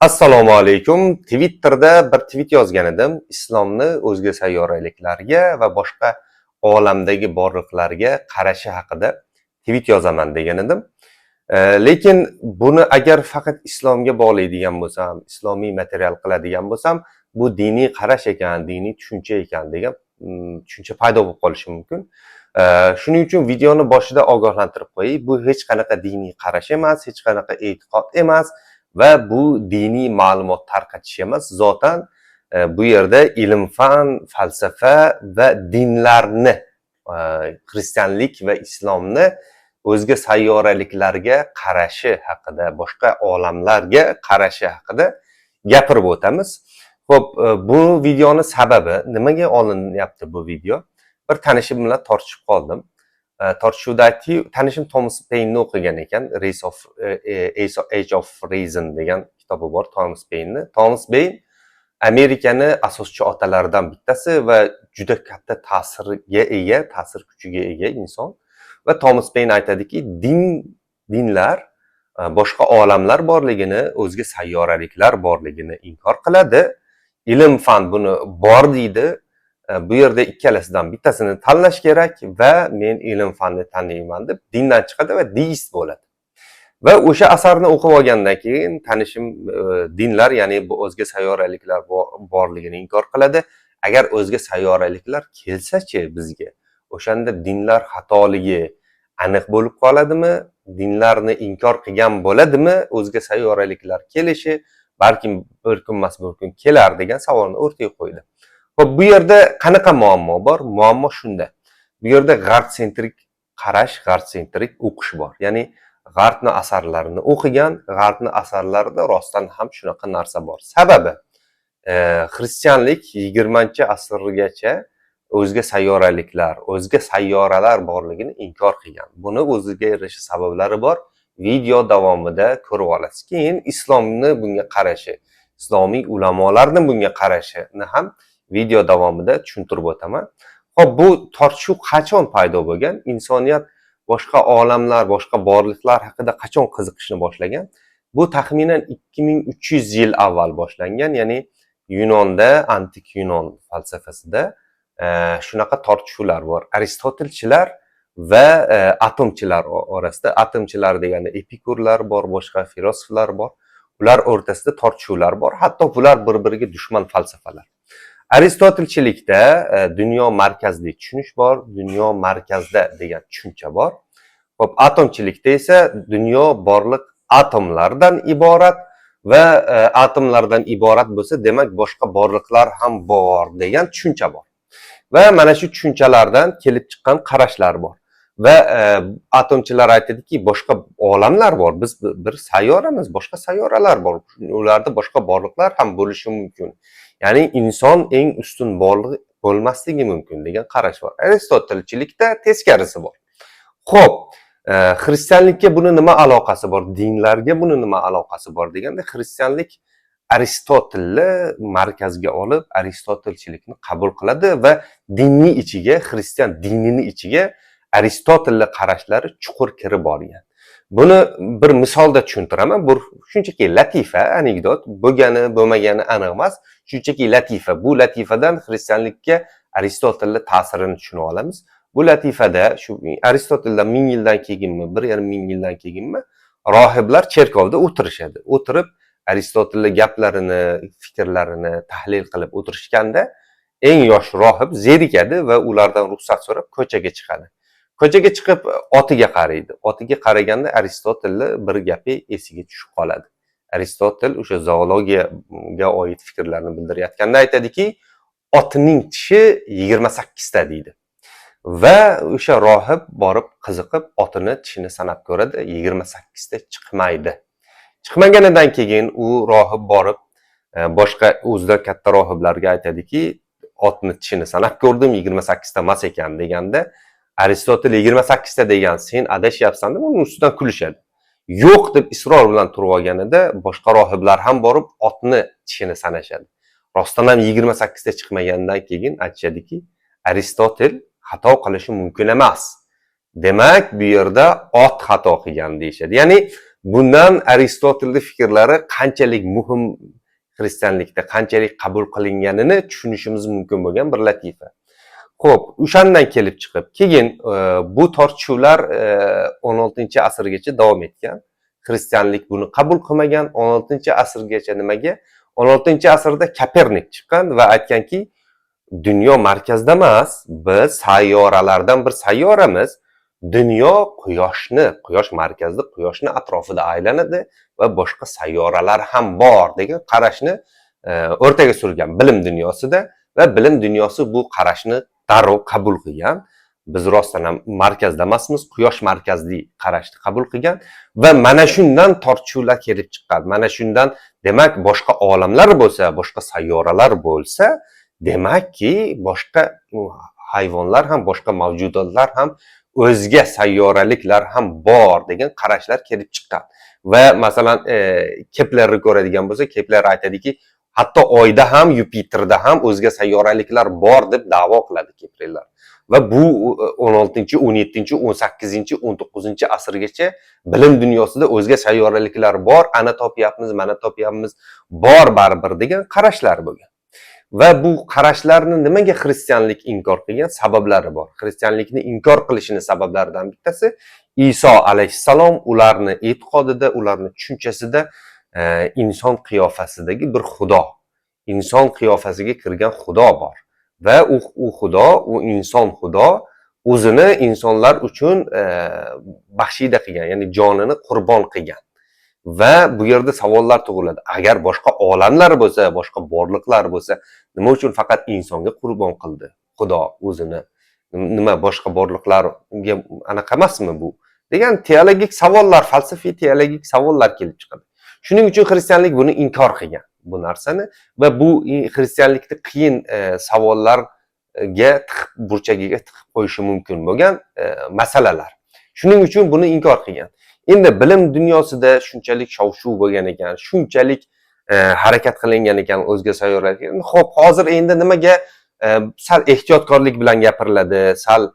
Assalomu alaykum. Twitterda bir tweet yozgan edim. Islomni o'zga sayyoraliklarga va boshqa olamdagi borliqlarga qarashi haqida tweet yozaman degan edim. Lekin buni agar faqat islomga bog'laydigan bo'lsam, islomiy material qiladigan bo'lsam, bu diniy qarash ekan, diniy tushuncha ekan degan tushuncha paydo bo'lib qolishi mumkin. Shuning uchun videoni boshida ogohlantirib qo'yay. Bu hech qanaqa diniy qarash emas, hech qanaqa e'tiqod emas va bu diniy ma'lumot tarqatish emas. Zotan bu yerda ilm, fan, falsafa va dinlarni, xristianlik va islomni o'zga sayyoraliklarga qarashi haqida, boshqa olamlarga qarashi haqida gapirib o'tamiz. Xo'p, bu videoni sababi, nimaga olinyapti bu video? Bir tanishim bilan tortishib qoldim. Tortishuvda aytdiki, tanishim Thomas Payneni o'qigan ekan, Race of Age of Reason degan kitobi bor Thomas Payneni. Thomas Paine Amerikani asoschi otalaridan bittasi va juda katta ta'sirga ega, ta'sir kuchiga ega inson. Va Thomas Paine aytadiki, dinlar boshqa olamlar borligini, o'zga sayyoraliklar borligini inkor qiladi. Ilm fan buni bor deydi. Bu yerda ikkalasidan bittasini tanlash kerak va men ilm fanni tanlayman deb dindan chiqadi va deist bo'ladi. Va o'sha asarni o'qib olgandan keyin tanishim dinlar, ya'ni bu o'zga sayyoraliklar borligini inkor qiladi. Agar o'zga sayyoraliklar kelsa-chi bizga, o'shanda dinlar xatoligi aniq bo'lib qoladimi? Dinlarni inkor qilgan bo'ladimi o'zga sayyoraliklar kelishi? Balkim bir kun emas, bir kun kelar degan savolni o'rtaga qo'ydi. Xo'p, bu yerda qanaqa muammo bor? Muammo shunda. Bu yerda g'arb-sentrik qarash, g'arb-sentrik o'qish bor. Ya'ni g'arbni asarlarini o'qigan, g'arbni asarlarida rostdan ham shunaqa narsa bor. Sababi xristianlik 20-asrgacha o'zga sayyoraliklar, o'zga sayyoralar borligini inkor qilgan. Buni o'ziga yarasha sabablari bor. Video davomida ko'rib olasiz. Keyin islomni bunga qarashi, islomiy ulamolarni bunga qarashini ham video davomida tushuntirib o'taman. Xo'p, bu tortishuv qachon paydo bo'lgan? Insoniyat boshqa olamlar, boshqa borliqlar haqida qachon qiziqishni boshlagan? Bu taxminan 2300 yil avval boshlangan, ya'ni Yunonda, antik Yunon falsafasida shunaqa tortishuvlar bor. Aristotelchilar va atomchilar orasida, atomchilar degani epikurlar bor, boshqa filosoflar bor. Ular o'rtasida tortishuvlar bor. Hatto bular bir-biriga dushman falsafalar. Aristotelchilikda dunyo markazli tushunish bor, dunyo markazda degan tushuncha bor. Xo'p, atomchilikda esa dunyo borliq atomlardan iborat va atomlardan iborat bo'lsa, demak boshqa borliqlar ham bor degan tushuncha bor. Va mana shu tushunchalardan kelib chiqqan qarashlar bor. Va atomchilar aytadiki, boshqa olamlar bor. Biz bir sayyoramiz, boshqa sayyoralar bor. Ularda boshqa borliqlar ham bo'lishi mumkin. Ya'ni inson eng ustun borliq bo'lmasligi mumkin degan qarash bor. Aristotelchilikda teskarisi bor. Xo'p, xristianlikka buni nima aloqasi bor? Dinlarga buni nima aloqasi bor deganda, xristianlik Aristotelni markazga olib, aristotelchilikni qabul qiladi va dinni ichiga, xristian dinini ichiga Aristotelni qarashlari chuqur kirib borgan. Buni bir misolda tushuntiraman. Bu shunchaki latifa, anekdot, bo'lgani, bo'lmagani aniq emas. Shunchaki latifa. Bu latifadan xristianlikka Aristotelni ta'sirini tushuna olamiz. Bu latifada shu Aristoteldan 1000 yildan keyinmi, 1,5 ming yildan keyinmi rohiblar cherkovda o'tirishadi. O'tirib Aristotelni gaplarini, fikrlarini tahlil qilib o'tirishganda eng yosh rohib zerikadi va ulardan ruxsat so'rab ko'chaga chiqadi. Ko'chaga chiqib otiga qaraydi. Otiga qaraganda Aristotelni bir gapi esiga tushib qoladi. Aristotel o'sha zoologiyaga oid fikrlarni bildirayotganda aytadiki, otning tishi 28 ta deydi. Va o'sha rohib borib qiziqib otini tishini sanab ko'radi, 28 ta chiqmaydi. Chiqmaganidan keyin u rohib borib boshqa o'zidan katta rohiblarga aytadiki, otni tishini sanab ko'rdim, 28 ta emas ekan deganda, Aristotel 28 ta degan, sen adashyapsan deb uning ustidan kulishadi. Yo'q deb isror bilan turib olganida boshqa rohiblar ham borib otni tishini sanashadi. Rostdan ham 28 ta chiqmagandan keyin aytishadiki, Aristotel xato qilishi mumkin emas. Demak, bu yerda ot xato qilgan deyishadi. Ya'ni Bundan Aristotelni fikrlari qanchalik muhim, xristianlikda qanchalik qabul qilinganini tushunishimiz mumkin bo'lgan bir latifa. Xo'p, o'shandan kelib chiqib, keyin bu tortishuvlar 16-asrgacha davom etgan. Xristianlik buni qabul qilmagan 16-asrgacha. Nimaga? 16-asrda Kopernik chiqqan va aytganki, dunyo markazda emas, biz sayyoralardan bir sayyoramiz. Dunyo quyoshni, quyosh markazda, quyoshni atrofida aylanadi va boshqa sayyoralar ham bor degan qarashni o'rtaga surgan bilim dunyosida va bilim dunyosi bu qarashni darrov qabul qilgan. Biz rostdan ham markazda emasmiz, quyosh markazli qarashni qabul qilgan va mana shundan tortishuvlar kelib chiqqan. Mana shundan, demak, boshqa olamlar bo'lsa, boshqa sayyoralar bo'lsa, demakki, boshqa hayvonlar ham, boshqa mavjudotlar ham, o'zga sayyoraliklar ham bor degan qarashlar kelib chiqqan. Va masalan, Keplerni ko'radigan bo'lsak, Kepler aytadiki, hatto Oyda ham, Yupiterda ham o'zga sayyoraliklar bor deb da'vo qiladi Keplerlar. Va bu 16, 17, 18, 19 asrgacha bilim dunyosida o'zga sayyoraliklar bor, ana topyapmiz, mana topyapmiz, bor baribir degan qarashlar bo'lgan. Va bu qarashlarni nimaga xristianlik inkor qilgan? Sabablari bor. Xristianlikni inkor qilishini sabablaridan bittasi Iso alayhissalom ularni e'tiqodida, ularni tushunchasida inson qiyofasidagi bir xudo, inson qiyofasiga kirgan xudo bor va u xudo, u inson xudo o'zini insonlar uchun baxshida qilgan, ya'ni jonini qurbon qilgan. Va bu yerda savollar tug'iladi: agar boshqa olamlar bo'lsa, boshqa borliqlar bo'lsa, nima uchun faqat insonga qurbon qildi xudo o'zini? Nima, boshqa borliqlarga anaqa emasmi bu, degan teologik savollar, falsafiy teologik savollar kelib chiqadi. Shuning uchun xristianlik buni inkor qilgan, bu narsani, va bu xristianlikni qiyin savollarga tiqib, burchagiga tiqib qo'yishi mumkin bo'lgan masalalar. Shuning uchun buni inkor qilgan. Endi bilim dunyosida shunchalik shov shuv bo'lgan ekan, shunchalik harakat qilingan ekan o'zga sayyoralarga. Ho'p, hozir endi nimaga sal ehtiyotkorlik bilan gapiriladi, sal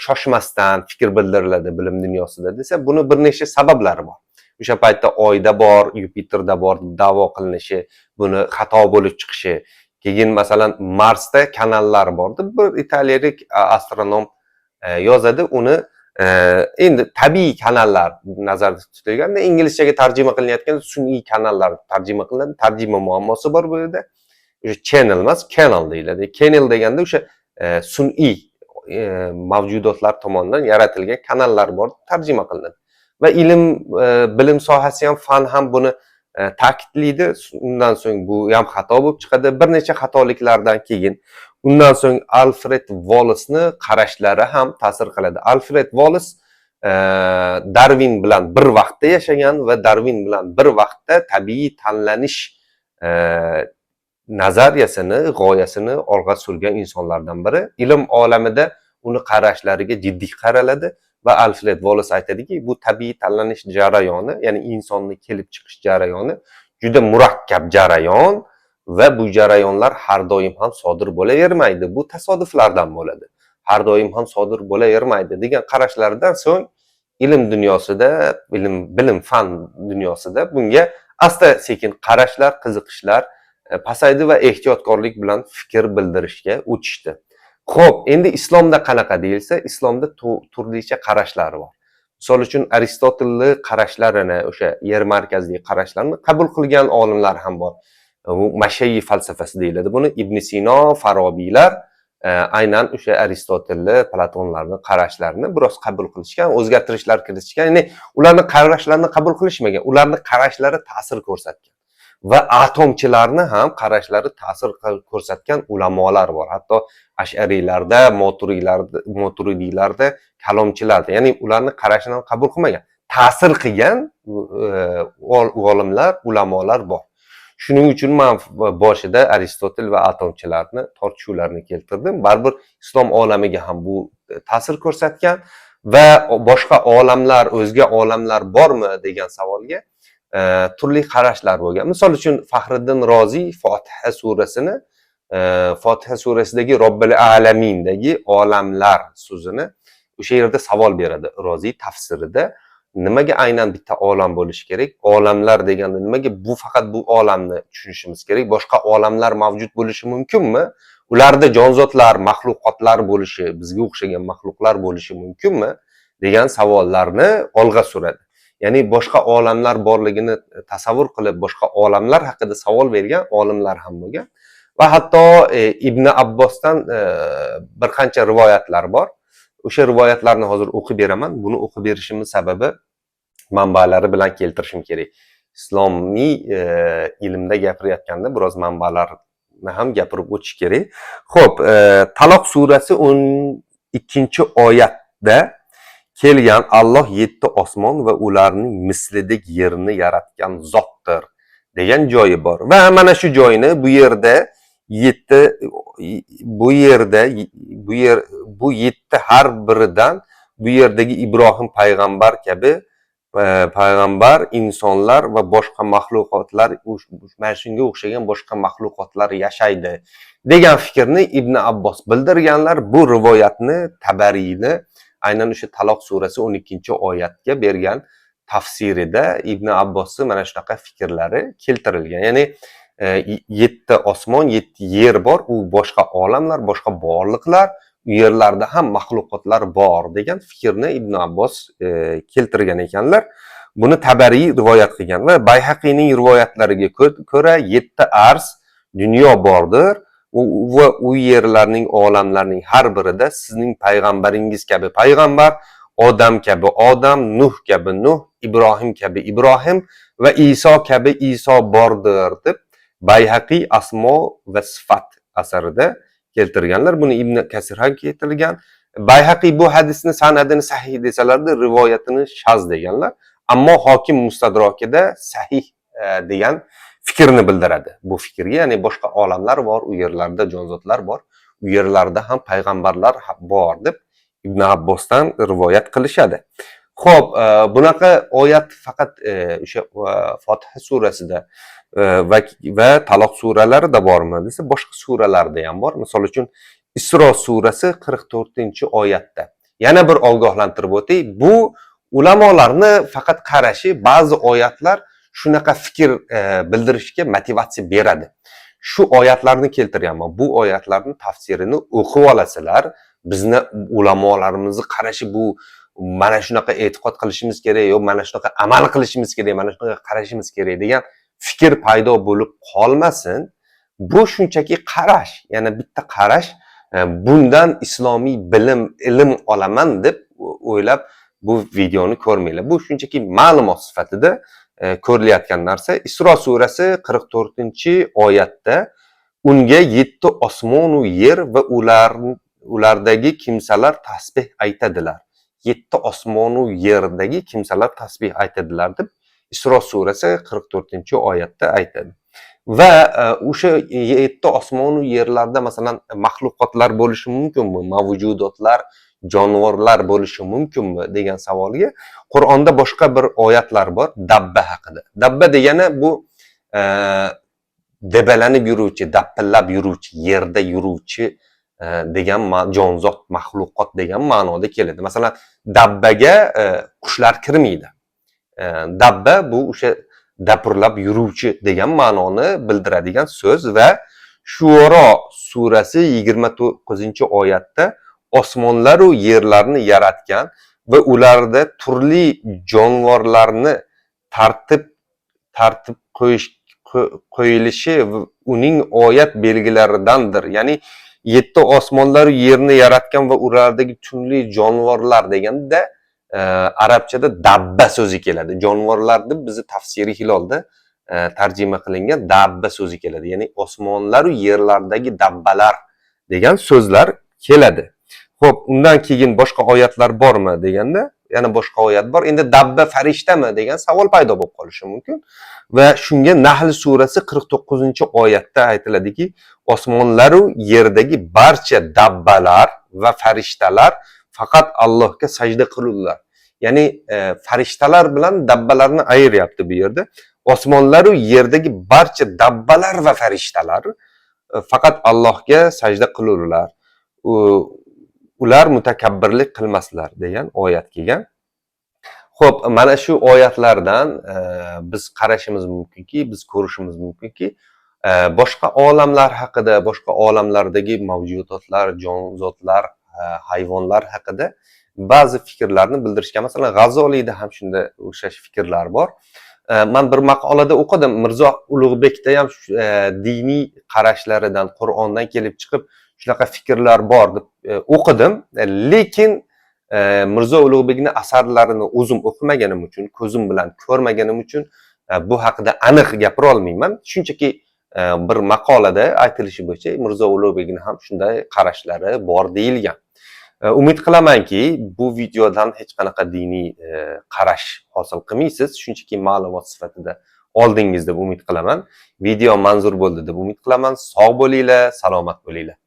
shoshmasdan fikr bildiriladi bilim dunyosida desa, buni bir nechta sabablari bor. O'sha paytda Oyda bor, Yupiterda bor deb da'vo qilinishi, buni xato bo'lib chiqishi, keyin masalan, Marsda kanallar bor deb bir italiyalik astronom yozadi. Uni endi tabiiy kanallar nazarda tutilganda, inglizchaga tarjima qilinayotganda sun'iy kanallar tarjima qilinadi. Tarjima muammosi bor bu yerda. O'sha channel emas, canal deyiladi. Canal deganda o'sha sun'iy mavjudotlar tomonidan yaratilgan kanallar bor deb tarjima qilinadi va ilm, bilim sohasi ham, fan ham buni ta'kidlaydi. Undan so'ng bu ham xato bo'lib chiqadi. Bir necha xatoliklardan keyin, undan so'ng Alfred Vollasni qarashlari ham ta'sir qiladi. Alfred Vollas Darvin bilan bir vaqtda yashagan va Darvin bilan bir vaqtda tabiiy tanlanish nazariyasini, g'oyasini olg'a surgan insonlardan biri. Ilm olamida uni qarashlariga jiddiy qaraladi va Alfred Vollas aytadiki, bu tabiiy tanlanish jarayoni, ya'ni insonni kelib chiqish jarayoni juda murakkab jarayon va bu jarayonlar har doim ham sodir bo'lavermaydi, bu tasodiflardan bo'ladi, har doim ham sodir bo'lavermaydi degan qarashlaridan so'ng ilm dunyosida, ilm, bilim, fan dunyosida bunga asta sekin qarashlar, qiziqishlar pasaydi va ehtiyotkorlik bilan fikr bildirishga o'tishdi. Xo'p, endi islomda qanaqa deyilsa, islomda turlicha qarashlar bor. Misol uchun, Aristotelni qarashlarini, o'sha yer markazli qarashlarni qabul qilgan olimlar ham bor. Bu Mashayi falsafasi deyiladi. Buni Ibn Sino, Farobiylar aynan o'sha Aristotelni, Platonlarni qarashlarini biroz qabul qilishgan, o'zgartirishlar kiritishgan. Ya'ni ularni qarashlarini qabul qilishmagan, ularni qarashlari ta'sir ko'rsatgan. Va atomchilarni ham qarashlari ta'sir ko'rsatgan ulamolar bor. Hatto ashariylarda, moturiylarda, moturidiylarda, kalomchilarda, ya'ni ularni qarashini qabul qilmagan, ta'sir qilgan olimlar, ulamolar bor. Shuning uchun man boshida Aristotel va atomchilarni tortishuvlarini keltirdim. Baribir islom olamiga ham bu ta'sir ko'rsatgan va boshqa olamlar, o'zga olamlar bormi degan savolga turli qarashlar bo'lgan. Misol uchun, Faxriddin Roziy Fotiha surasini, Fotiha surasidagi Robbil alamindagi olamlar so'zini o'sha yerda savol beradi Roziy tafsirida. Nimaga aynan bitta olam bo'lishi kerak? Olamlar deganda nimaga bu faqat bu olamni tushunishimiz kerak? Boshqa olamlar mavjud bo'lishi mumkinmi? Ularda jonzotlar, maxluqotlar bo'lishi, bizga o'xshagan maxluqlar bo'lishi mumkinmi degan savollarni olg'a suradi. Ya'ni boshqa olamlar borligini tasavvur qilib, boshqa olamlar haqida savol bergan olimlar ham bo'lgan. Va hatto Ibn Abbosdan bir qancha rivoyatlar bor. O'sha rivoyatlarni hozir o'qib beraman. Buni o'qib berishimning sababi manbalari bilan keltirishim kerak. Islomiy ilmda gapirayotganda biroz manbalarni ham gapirib o'tish kerak. Xo'p, Taloq surasi 12-oyatda kelgan: "Alloh yetti osmon va ularning mislidek yerni yaratgan zotdir" degan joyi bor. Va mana shu joyni bu yerda yetti, bu yerda bu yer, bu yetti har biridan bu yerdagi Ibrohim payg'ambar kabi payg'ambar, insonlar va boshqa maxluqotlar, mana shunga o'xshagan boshqa maxluqotlar yashaydi degan fikrni Ibn Abbos bildirganlar. Bu rivoyatni Tabariyni aynan o'sha Taloq surasi 12-oyatga bergan tafsirida Ibn Abbosni mana shunaqa fikrlari keltirilgan. Ya'ni yetti osmon, yetti yer bor, u boshqa olamlar, boshqa borliqlar, u yerlarda ham maxluqotlar bor degan fikrni Ibn Abbos keltirgan ekanlar. Buni Tabariy rivoyat qilgan va Bayhaqiyning rivoyatlariga ko'ra yetti arz dunyo bordir va u yerlarning, olamlarning har birida sizning payg'ambaringiz kabi payg'ambar, Odam kabi Odam, Nuh kabi Nuh, Ibrohim kabi Ibrohim va Iso kabi Iso bordir deb Bayhaqiy Asmo va sifat asarida keltirganlar. Buni Ibn Kasir ham keltirgan. Bayhaqiy bu hadisni sanadini sahih desalarda, rivoyatini shaz deganlar. Ammo Hokim Mustadrokida sahih degan fikrni bildiradi. Bu fikrga, ya'ni boshqa olamlar bor, u yerlarda jonzotlar bor, u yerlarda ham payg'ambarlar bor deb Ibn Abbosdan rivoyat qilishadi. Xo'p, bunaqa oyat faqat o'sha Fotiha surasida va Taloq suralarida bormi desa, boshqa suralarda ham bor. Misol uchun, Isro surasi 44-oyatda. Yana bir ogohlantirib o'tay, bu ulamolarni faqat qarashi, ba'zi oyatlar shunaqa fikr bildirishga motivatsiya beradi. Shu oyatlarni keltiryapman. Bu oyatlarni tafsirini o'qib olasizlar. Bizni ulamolarimizni qarashi bu mana shunaqa e'tiqod qilishimiz kerak, yo mana shunaqa amal qilishimiz kerak, mana shunaqa qarashimiz kerak degan fikr paydo bo'lib qolmasin. Bu shunchaki qarash, yana bitta qarash. Bundan islomiy bilim, ilm olaman deb o'ylab bu videoni ko'rmanglar. Bu shunchaki ma'lumot sifatida ko'rilayotgan narsa. Isro surasi 44-oyatda unga yetti osmonu yer va ulardagi kimsalar tasbih aytadilar. Yetti osmonu yerdagi kimsalar tasbih aytadilar deb Isro surasi 44-oyatda aytadi. Va o'sha yetti osmonu yerlarda, masalan, maxluqotlar bo'lishi mumkinmi? Mavjudotlar, jonivorlar bo'lishi mumkinmi degan savolga Qur'onda boshqa bir oyatlar bor dabba haqida. Dabba degani bu debalanib yuruvchi, dappillab yuruvchi, yerda yuruvchi degan jonzot, maxluqot degan ma'noda keladi. Masalan, dabbaga qushlar kirmaydi. Dabba bu o'sha dapurlab yuruvchi degan ma'noni bildiradigan so'z va Shuoro surasi 29-oyatda osmonlaru yerlarni yaratgan va ularda turli jonivorlarni tartib qo'yish qo'yilishi uning oyat belgilaridandir. Ya'ni yetti osmonlar yerni yaratgan va ulardagi turli jonivorlar deganda arabchada dabba so'zi keladi. Jonivorlar deb bizni tafsiri Hilolda tarjima qilingan dabba so'zi keladi. Ya'ni osmonlaru yerlardagi dabbalar degan so'zlar keladi. Xo'p, undan keyin boshqa oyatlar bormi deganda, yana boshqa oyat bor. Endi dabba farishtami degan savol paydo bo'lib qolishi mumkin. Va shunga Nahl surasi 49-oyatda aytiladiki, osmonlaru yerdagi barcha dabbalar va farishtalar faqat Allohga sajda qilurlar. Ya'ni farishtalar bilan dabbalarni ayiryapti bu yerda. Osmonlaru yerdagi barcha dabbalar va farishtalar faqat Allohga sajda qilurlar. Ular mutakabbirlik qilmaslar degan oyat kelgan. Xo'p, mana shu oyatlardan biz qarashimiz mumkinki, biz ko'rishimiz mumkinki, boshqa olamlar haqida, boshqa olamlardagi mavjudotlar, jonzotlar, hayvonlar haqida ba'zi fikrlarni bildirishgan. Masalan, G'azoliyda ham shunda o'xshash fikrlar bor. Man bir maqolada o'qidim, Mirzo Ulug'bekda ham diniy qarashlaridan, Qur'ondan kelib chiqib shunaqa fikrlar bor deb o'qidim. Lekin Mirzo Ulug'bekni asarlarini o'zim o'qimaganim uchun, ko'zim bilan ko'rmaganim uchun bu haqida aniq gapira olmayman. Shunchaki bir maqolada aytilishi bo'yicha Mirzo Ulug'bekni ham shunday qarashlari bor deyilgan. Umid qilamanki, bu videodan hech qanaqa diniy qarash hosil qilmaysiz, shunchaki ma'lumot sifatida oldingiz deb umid qilaman. Video manzur bo'ldi deb umid qilaman. Sog' bo'linglar, salomat bo'linglar.